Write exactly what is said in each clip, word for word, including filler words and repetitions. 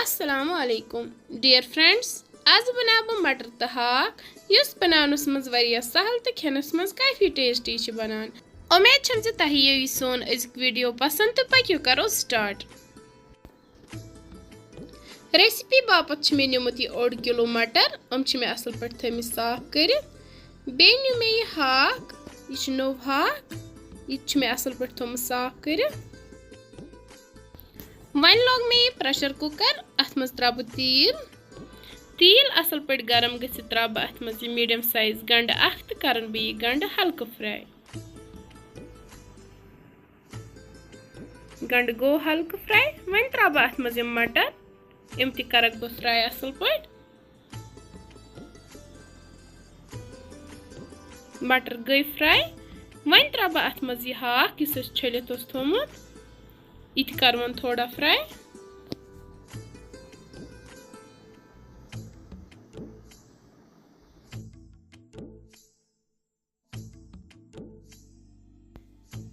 السلام علیکم dear friends, آز بناو بہٕ مٹر تہٕ ہاکھ، یُس بناونس منٛز واریاہ سہل تہٕ کھٮ۪نس منٛز کافی ٹیسٹی چھِ بنان۔ امید چھم زِ تۄہہِ یِیو یہِ سون أزیُک ویڈیو پسند تہٕ پٔکِو کرو سٹارٹ۔ ریسپی باپتھ چھِ مےٚ نیومُت یہِ اوٚڑ کِلوٗ مٹر۔ یِم چھِ مےٚ اَصٕل پٲٹھۍ تھٲومٕتۍ صاف کٔرِتھ۔ بیٚیہِ نیوٗ مےٚ یہِ ہاکھ، یہِ چھُ نوٚو ہاکھ، یہِ تہِ چھُ مےٚ اَصٕل پٲٹھۍ تھوٚومُت صاف کٔرِتھ۔ وۄنۍ لوگ مےٚ یہِ پریشر کُکر، اَتھ منٛز ترٛاوٕ بہٕ تیٖل۔ تیٖل اَصٕل پٲٹھۍ گرم گٔژھِتھ ترٛاوٕ بہٕ اَتھ منٛز یہِ میٖڈیم سایز گنٛڈٕ اکھ تہٕ کرن بہٕ یہِ گنٛڈٕ ہلکہٕ فراے۔ گنٛڈٕ گوٚو ہلکہٕ فراے۔ وۄنۍ ترٛاوٕ بہٕ اَتھ منٛز یِم مٹر، یِم تہِ کرکھ بہٕ فراے اَصٕل پٲٹھۍ۔ مٹر گٔے فراے۔ وۄنۍ ترٛاوٕ بہٕ اَتھ منٛز یہِ ہاکھ، یُس اَسہِ چھٔلِتھ اوس تھوٚومُت، یہِ تہِ کَرٕ وۄنۍ تھوڑا فراے۔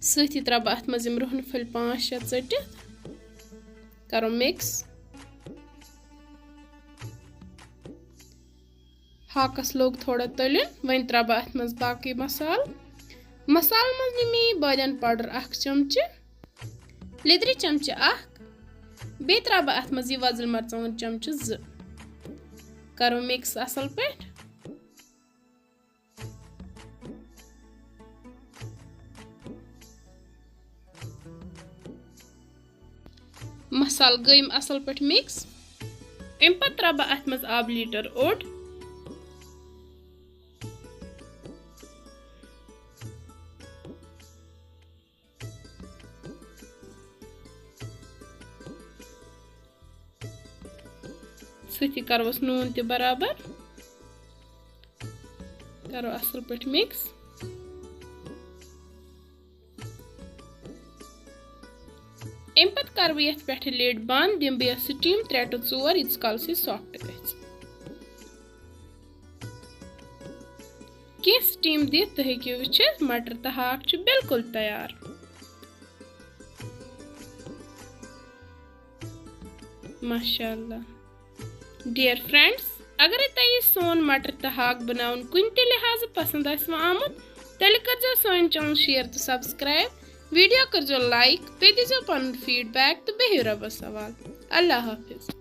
سۭتی ترٛاوٕ بہٕ اَتھ منٛز یِم رُہنہٕ پھٔلۍ پانٛژھ شےٚ ژٔٹِتھ، کَرو مِکس۔ ہاکَس لوٚگ تھوڑا تٔلیُن، وۄنۍ ترٛاوٕ بہٕ اَتھ منٛز باقٕے مصالہٕ۔ مصالہٕ منٛز نِمہٕ مےٚ بٲدیان پاوڈر اَکھ چمچہٕ، لیٚدرِ چمچہٕ اَکھ، بیٚیہِ ترٛاوٕ بہٕ اَتھ منٛز یہِ وۄزٕلۍ مرژٕوانٛگن چمچہٕ زٕ۔ کَرو مِکس اَصٕل پٲٹھۍ۔ مصالہٕ گٔے یِم اَصٕل پٲٹھۍ مِکس۔ اَمہِ پَتہٕ ترٛاوٕ بہٕ اَتھ منٛز آبہٕ لیٖٹر اوٚڑ۔ سۭتی کَرو أسۍ نوٗن تہِ برابر۔ کَرو اَصٕل پٲٹھۍ مِکس۔ اَمہِ پَتہٕ کَرٕ بہٕ یَتھ پٮ۪ٹھٕ lid بنٛد، دِمہٕ بہٕ یَتھ steam ترٛےٚ to ژور، ییٖتِس کالَس یہِ soft گژھِ۔ کینٛہہ steam دِتھ تُہۍ ہیٚکِو وٕچھِتھ، مٹر تہٕ ہاکھ چھُ بالکل تیار۔ ماشاء اللہ۔ Dear friends، اگرے تۄہہِ یہِ سون مٹر تہٕ ہاکھ بناوُن کُنہِ تہِ لحاظہٕ پسند آسہِ وۄنۍ آمُت، تیٚلہِ کٔرزیٚو سٲنۍ channel share تہٕ subscribe۔ Video کٔرزیٚو like، بیٚیہِ دیٖزیٚو پنُن feedback تہٕ بِہِو رۄبس حوال۔ اللہ حافظ۔